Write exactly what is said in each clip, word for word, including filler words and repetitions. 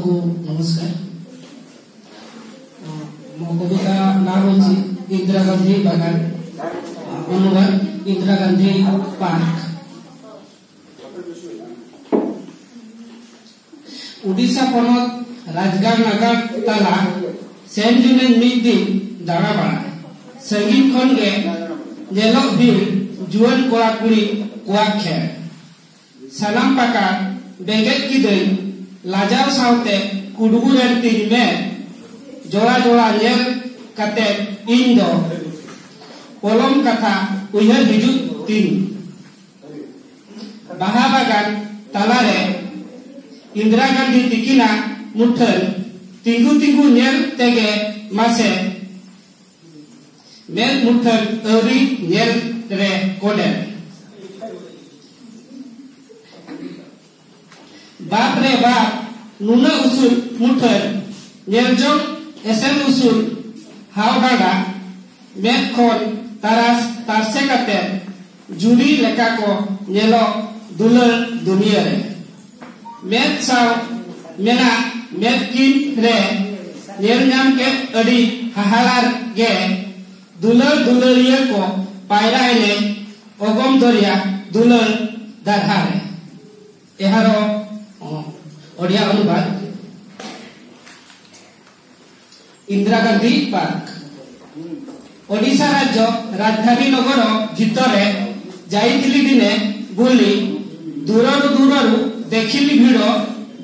ନମସ୍କାର। ମୋ କବିତା ନାଁ ହେଉଛି ଇନ୍ଦିରା ଗାନ୍ଧୀ ବାଗାନ, ଅନୁବାଦ ଇନ୍ଦିରା ଗାନ୍ଧୀ ପାର୍କ। ᱩᱰᱤᱥᱟ ᱯᱚᱱᱚᱛ ᱨᱟᱡᱽᱜᱟᱲ ᱱᱟᱜᱟᱨ ᱛᱟᱞᱟ ᱥᱮᱱ ᱡᱩᱱᱤᱧ ᱢᱤᱫ ᱫᱤᱱ ᱫᱟᱬᱟ ᱵᱟᱲᱟ᱾ ᱥᱟᱺᱜᱤᱧ ᱠᱷᱚᱱ ᱜᱮ ᱧᱮᱞᱚᱜ ᱵᱷᱤᱲ ᱡᱩᱣᱟᱹᱱ ᱠᱚᱲᱟ ᱠᱩᱲᱤ ᱠᱚᱣᱟᱜ ᱠᱷᱮᱞ᱾ ᱥᱟᱱᱟᱢ ᱯᱟᱠᱟᱲ ᱵᱮᱸᱜᱮᱫ ᱠᱤᱫᱟᱹᱧ ᱞᱟᱡᱟᱣ ᱥᱟᱶᱛᱮ ᱠᱩᱰᱵᱩ ᱨᱮᱱ ᱛᱤᱧ ᱢᱮᱫ ᱡᱚᱲᱟ ᱡᱚᱲᱟ ᱧᱮᱞ ᱠᱟᱛᱮ ᱤᱧ ᱫᱚ ᱯᱚᱞᱚᱢ ᱠᱟᱛᱷᱟ ᱩᱭᱦᱟᱹᱨ ᱦᱤᱡᱩᱜ ᱛᱤᱧ᱾ ᱵᱟᱦᱟ ᱵᱟᱜᱟᱱ ᱛᱟᱞᱟᱨᱮ ᱤᱱᱫᱨᱟ ᱜᱟᱱᱫᱷᱤ ᱛᱤᱠᱤᱱᱟᱜ ᱢᱩᱴᱷᱟᱹᱱ ᱛᱤᱸᱜᱩ ᱛᱤᱸᱜᱩ ᱧᱮᱞ ᱛᱮᱜᱮ ᱢᱟᱥᱮ ᱢᱮᱫ ᱢᱩᱴᱷᱟᱹᱱ ᱟᱹᱣᱨᱤ ᱧᱮᱞ ᱨᱮ ᱠᱚᱰᱮᱞ᱾ ᱵᱟᱯ ᱨᱮ ᱵᱟᱯ, ᱱᱩᱱᱟᱹᱜ ᱩᱥᱩᱞ ᱢᱩᱴᱷᱟᱹᱱ, ᱧᱮᱞ ᱡᱚᱝ ᱮᱥᱮᱞ ᱩᱥᱩᱞ ᱦᱟᱣ ᱰᱟᱸᱰᱟ, ᱢᱮᱫ ᱠᱷᱚᱱ ᱛᱟᱨᱟᱥ ᱛᱟᱨᱥᱮ ᱠᱟᱛᱮ ᱡᱩᱨᱤ ᱞᱮᱠᱟ ᱠᱚ ᱧᱮᱞᱚᱜ ᱫᱩᱞᱟᱹᱲ ᱫᱩᱱᱤᱭᱟᱹ ᱨᱮ᱾ ᱢᱮᱫ ᱥᱟᱶ ᱢᱮᱱᱟᱜ ᱢᱮᱫ ᱠᱤᱱ ᱨᱮ ᱧᱮᱞ ᱧᱟᱢ ᱠᱮᱫ ᱟᱹᱰᱤ ᱦᱟᱦᱟᱲᱟᱜ ᱜᱮ, ᱫᱩᱞᱟᱹᱲ ᱫᱩᱞᱟᱹᱲᱤᱭᱟᱹ ᱠᱚ ᱯᱟᱭᱨᱟ ᱮᱱᱮᱡ ᱚᱜᱚᱢ ᱫᱚᱨᱭᱟ ᱫᱩᱞᱟᱹᱲ ᱫᱟᱨᱦᱟ ᱨᱮ᱾ ᱮᱦᱟᱨᱚ, ᱚ, ᱚᱰᱤᱭᱟ ᱚᱱᱩᱵᱟᱫ᱾ ଇନ୍ଦିରା ଗାନ୍ଧୀ ପାର୍କ। ଓଡ଼ିଶା ରାଜ୍ୟ ରାଜଧାନୀ ନଗର ଭିତରେ ଯାଇଥିଲି ଦିନେ ବୁଲି। ଦୂରରୁ ଦୂରରୁ ଦେଖିଲି ଭିଡ଼,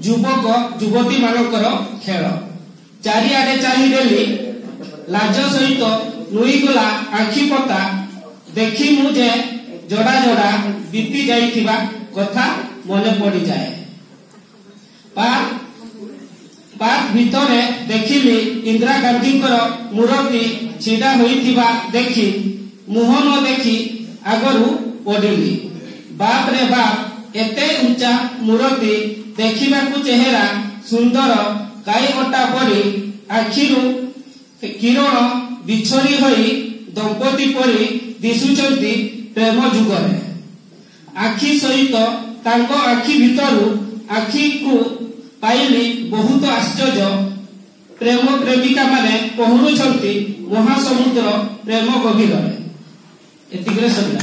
ଯୁବକ ଯୁବତୀମାନଙ୍କର ଖେଳ। ଚାରିଆଡ଼େ ଚାହିଁଦେଲି ଲାଜ ସହିତ ନୁଇଁଗଲା ଆଖି ପତା। ଦେଖି ମୁଁ ଯେ ଜଡ଼ା ଜଡ଼ା ବିତି ଯାଇଥିବା କଥା ମନେ ପଡ଼ିଯାଏ। ପାର୍କ, ପାର୍କ ଭିତରେ ଦେଖିଲି ଇନ୍ଦିରା ଗାନ୍ଧୀଙ୍କର ମୂରତି ଛିଡ଼ା ହୋଇଥିବା ଦେଖି ମୁହଁ ନ ଦେଖି ଆଗରୁ ପଡ଼ିଲି। ବାପ ରେ ବାପ, ଏତେ ଉଞ୍ଚା ମୂରତି, ଦେଖିବାକୁ ଚେହେରା ସୁନ୍ଦର, କାଇ ଅଟା ପରି, ଆଖିରୁ କିରଣ ବିଛରି ହୋଇ ଦମ୍ପତି ପରି ଦିଶୁଛନ୍ତି ପ୍ରେମ ଯୁଗରେ। ଆଖି ସହିତ ତାଙ୍କ ଆଖି ଭିତରୁ ଆଖିକୁ ପାଇଲି ବହୁତ ଆଶ୍ଚର୍ଯ୍ୟ, ପ୍ରେମ ପ୍ରେମିକା ମାନେ ପହଁରୁଛନ୍ତି ମହାସମୁଦ୍ର ପ୍ରେମ ଗଭୀରରେ। ଏତିକିରେ ସରିଲା।